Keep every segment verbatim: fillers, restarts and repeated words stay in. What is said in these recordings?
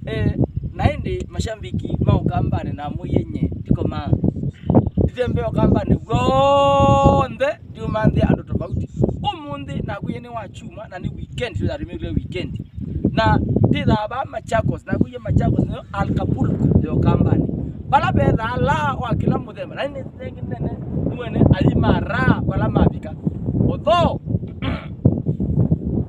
Eh, na ĩndĩ mashambiki ma Ũkambanĩ namwĩie nye, ndikomaa. Nditembea Ũkambanĩ w'onthe, ndiumanthĩa andũ tofauti. Ũmũnthĩ nakwĩie nĩ wa kyumwa, na nĩ weekend, twĩthaa tũmĩtw'e weekend. Na ndĩthaa vaa Machakos, nakwĩie Machakos nĩyo Acapulco ya Ũkambanĩ. Vala vethaa laa wa kĩla mũthemba, na nĩ thengĩ nene, nĩwene ayi maraa vala mavika. Although,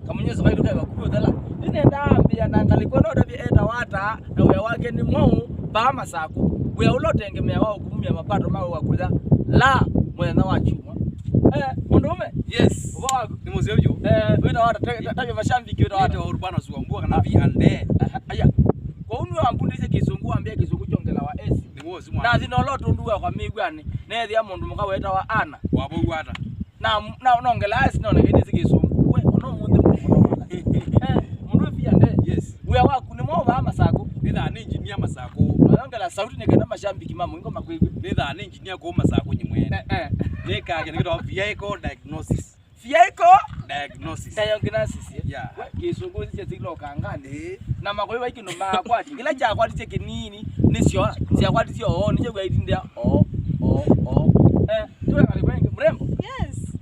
kamũnyuso kaitũ ke vakuvĩ ũthela. Nĩnenda ambĩa na ngalĩko ĩno ndavye etawa ata, na wĩa wake nĩ mwaũ, vaa Masakũ. Wĩa ũla ũtengemeawa ũkumumya mapato ma wĩa kũya la mũthenya wa kyumwa. Eh, mũndũũme? Yes. Ũvoo waku? Nĩ mũseo vyũ. Eh, wĩtawa ata? Te-, ta-, tavya mashambiki wĩtawa ata? Nĩtawa Urbanos Wambua kana V and A. Aha, aya. Kwoou nĩwe wambundĩisye Kĩsũngũ, wambĩa Kĩsũngũ kyongelawa S. Nĩ mũseo mwana. Nathi na ũla ũtũndua kwa mĩw'anĩ, neethĩa mũndũ mũka wetawa Ana. Wavow'a ata? Na, na, nongela asi nona kĩndĩ si Kĩsũngũ. We, ona ũmũnthĩ mũndũ mũno. Eh, mũndũ ũvia nde. Yes. Wĩa waku nĩ mwaũ vaa Masakũ? Nĩthaa nĩ engineer Masakũ. Nayongela sauti nĩ kana mashambiki ma mũingo makwĩw'e. Nĩthaa nĩ engineer kũu Masakũ nyimwene. Eh, eh. Nĩkaa kĩndũ kĩtawa vehicle diagnosis. Vehicle? Diagnosis. Diagnosis, eh? Yeah. We, Kĩsũngũ si kya silo kangani. Eh. Na makwĩw'a kĩndũ makwati. Kĩla kyakwatisye kĩnini, nĩsyo, syakwatisye oo, nĩkyo gwaitindĩa oo, oo, oo. Eh, tuwe kali kwengi, mrembo? Yes.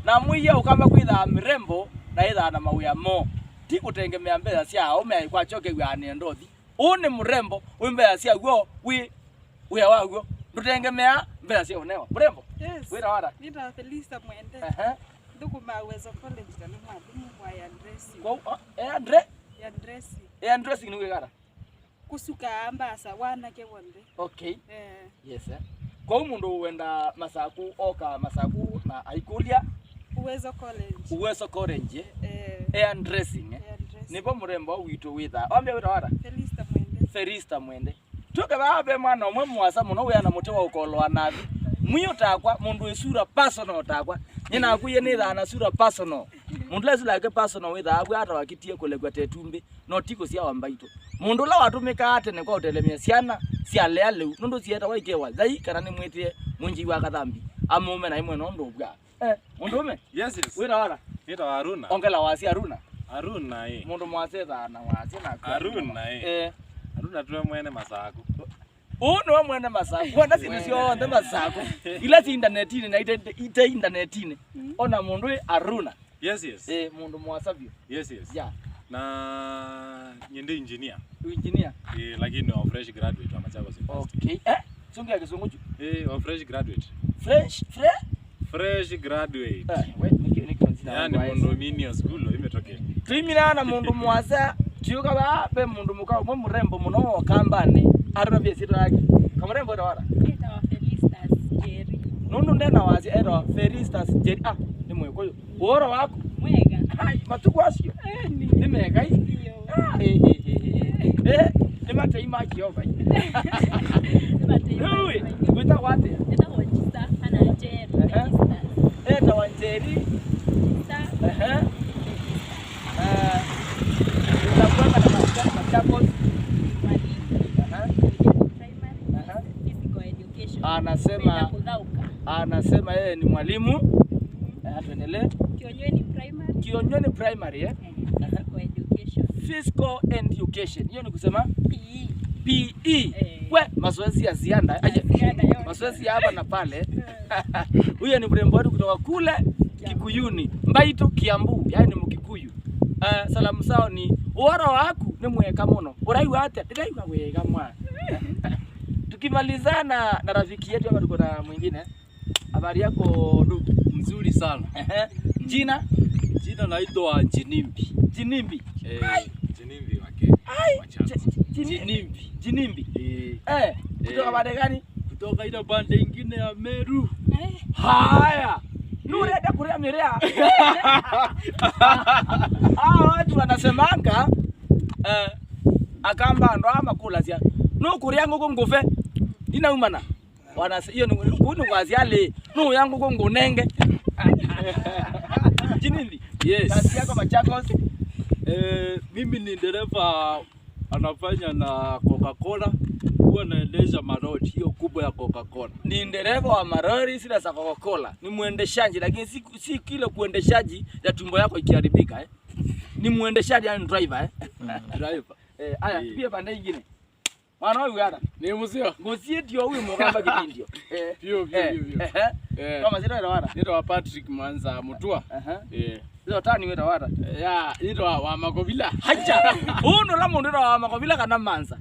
Na mwĩie Ũkamba kwĩthaa mrembo, na ĩthaa na mawĩa mo. Ti kũtengemea mbesa sya aũme kwa kyokew'a nĩ ndothi. Ũũ nĩ mrembo, wĩ mbesa sya w'o, wĩ wĩa wa w'o. Ndũtengemea mbesa sya ũnewa. Mrembo? Yes. Wĩtawa ata? Nĩtawa Felista Mwende. Ehe. Nthũkũmaa Uwezo College na nĩ mwalimũ wa hairdressing. Kwa, uh, hairdre-, hairdressing. Hairdressing nĩ wĩka ata? Kũsukaa mbasa wanake w'onthe. Okay. Eh. Yes, eh. Kwa mũndũ wenda Masakũ, oka Masakũ na aikũlya Uwezo College. Uwezo College, eh? Eh. Hairdressing, eh? Hairdressing. Nĩvo mũrembo witũ wĩthaa. Wambĩa wĩtawa ata? Felista Mwende. Felista Mwende. Twĩke vaa ve mwana ũmwe mũasa mũno wĩa na mũtĩ wa ũkoloa nathi. Mwiũ takwa, mũndũ wĩ sura personal takwa. Nyie nakwĩie nĩthaa na sura personal. Mũndũ ũla sura yake personal wĩthaa wĩ ata wakitie kũlekw'a ta ĩtumbĩ, no ti kũsyawa mbaitũ. Mũndũ ũla watũmĩkaa tene kwa ũtelemya syana syalea lĩu, nũndũ syeetawa ikewa yai kana nĩmwĩtĩe mwĩnjĩi wa kathambi. Amũũme na imwe nũndũ ũvw'a. Eh, mũndũũme? Yes, yes. Wĩtawa ata? Nĩtawa Aruna. Ongela wasya Aruna. Aruna, eh. Mũndũ mwasya ethaa na wasya na Aruna, eh. Eh. Aruna twe mwene Masakũ. Ũũ nĩwe mwene Masakũ. Wona syĩndũ syonthe Masakũ. Ila syĩ intanetinĩ na ite, ite intanetinĩ. Mm. Ona mũndũ wĩ Aruna. Yes, yes. Eh, mũndũ mwasa vyũ. Yes, yes. Yeah. Na nyie ndi engineer. Engineer? Eh, lakini wa fresh graduate wa Machakos University. Okay. Eh? Songea Kĩsũngũ kyu. Eh, wa fresh graduate. Fresh, fresh? Fresh graduate. Eh, we, niki, niki nzina. Yaani wangu mũndũ mini ya school imetokea. Twimina na mũndũ mwasa, tiuka ba, be mũndũ mũka, mwe mũrembo mũno wa Ũkambanĩ. Arora vya sito yake. Kamurembo ndo wara. Nĩtawa Felistas Njeri. Nũndũ ndena wasya, etawa Felistas Njeri. Ah, nĩ Mũkũyũ. Ũhoro waku? Mwega. Ai, matukũ acio. Eh, nĩ. Nĩ mega ĩ? Ndio. Ah, eh, eh, eh, eh. Eh, nĩ matei ma Jehova ĩ. Nĩ matei ma Jehova ĩ. Rĩu ĩ, wĩtagwa atĩa? Nĩtawa Jisa, kana Njeri, ehe. Jisa. Etawa Njeri. Jisa. Ehe. Eh, unakuanga na maskani Machakos? Mwalimu. Aha. Primary. Aha. Physical education. Anasema, napenda kudhauka. Anasema yeye ni mwalimu. Mhm. Eh, tuendelee. Kionyweni Primary. Kionyweni Primary, eh? Eh, physical education. Physical education. Hiyo ni kusema? P E. P E. Eh. We, mazoezi ya ziada. Aje, ya ziada yote. Mazoezi ya hapa na pale. Eh. Huyo ni mrembo wetu kutoka kule Kikuyuni. Mbaitũ, Kiambu, yaani Mkikuyu. Eh, salamu zao ni, ũhoro waku nĩ mwega mũno. Ũraigua atĩa? Ndĩraigua wega mwa. Tukimalizana na rafiki yetu hapa, tuko na mwingine. Habari yako ndugu? Mzuri sana. Ehe. Jina? Jina naitwa Jinimbi. Jinimbi? Eh, Jinimbi wa Kenya. Ai, wa Chato. Ji-, Ji-, Jinimbi. Jinimbi. Jinimbi. Eh. Eh, kutoka pande gani? Kutoka ile pande ingine ya Meru. Eh. Haya. Nurenda kuria miria. Ah, watu wanasemanga, eh, Akamba ndo ama kula sia. No kuria ngũkũ ngũve. Ndinaumana. Wanase-, hiyo ni, kuu nĩ kwasya alĩ, nũũya ngũkũ ngũnenge. Jinimbi. Yes. Kazi yako Machakos? Eh, mimi ni dereva anafanya na Coca-Cola. Huwa naendesha malori, hiyo kubwa ya Coca-Cola. Ni dereva wa malori, zile za Coca-Cola. Ni mwendeshaji, lakini si, si kile kuendeshaji ya tumbo yako ikiharibika, eh. Ni mwendeshaji, yani driver, eh. Mm, driver. Eh, aya, eh, tupie pande ingine. Mwana ũyũ wĩ ata? Nĩ mũseo. Ngũsiĩtio ũyũ mũkamba kĩtindio. Eh. Vyũ, vyũ, eh, vyũ, vyũ. Ehe. Eh. Kwa mazina wĩtawa ata? Nĩtawa Patrick Mwanza Mũtua. Aha. Eh. Ĩyo tani wĩtawa ata? Ya, nĩtawa wa Makovila. Hacha. Ũũ nũla mũndũ wĩtawa wa Makovila kana Manza?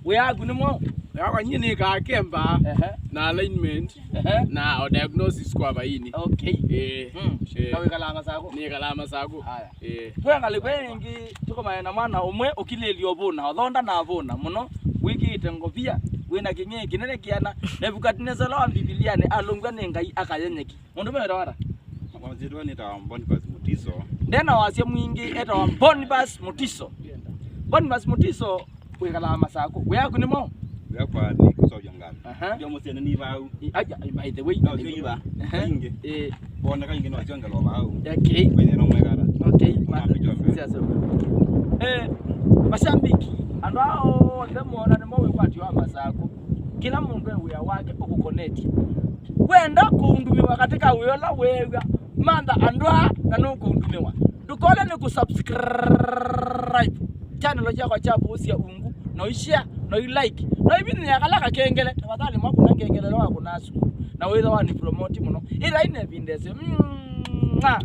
Wĩa waku nĩ mwaũ? Yakwa nyie nĩ kakemba. Ehe. Na alignment. Ehe. Na o diagnosis kwa vaini. Okay. Eh. Mm. Eh. Na wĩkalaa Masakũ? Nĩkalaa Masakũ. Haya. Eh. Twengalĩkwe ĩngĩ tũkomane na mwana ũmwe ũkilĩlye ũvũna, ũthonda na avũna mũno, wĩkĩĩte ngovia, wĩna kĩng'ei kĩnene kĩana, Nebukadnesala wa Mbivilianĩ alũngw'a nĩ Ngai akayenyeki. Mũndũ ũmwe wĩtawa ata? Kwa mazina nĩtawa Boniface Mutiso. Ndena wasya mwingĩ, etawa Boniface Mutiso. Boniface Mutiso, wĩkalaa Masakũ. Wĩa waku nĩ mwaũ? Yakwa nĩ kũseũvya ngalĩ. Aha. Ndio mũsyĩ nĩ vau. I-, aja, by the way. No, sio iva. Aha. Kaingĩ. Eh. Woneka ingĩ no siongelwa vau. Okay. Kwenye no mwekala. Okay. Mambĩtwa mbele. Sasa. Eh, mashabiki, andũ ao onthe mona nĩ mo wĩkwatio wa Masakũ. Kĩla mũndũ e wĩa wake ũkũkoneti. Wenda kũundumĩwa katika wĩa ũla weew'a, mantha andũ aa na nũkũundumĩwa. Ndũkole nĩ kũsubscribe channel kyakwa kya Vuusya Ungu, no ishare, no ilike, no ivinyĩa kala kakengele. Tafadhali mwakũna kengele ũla wakũna asu, na wĩtha wani promote mũno. Ĩla ine vindese. Mwah.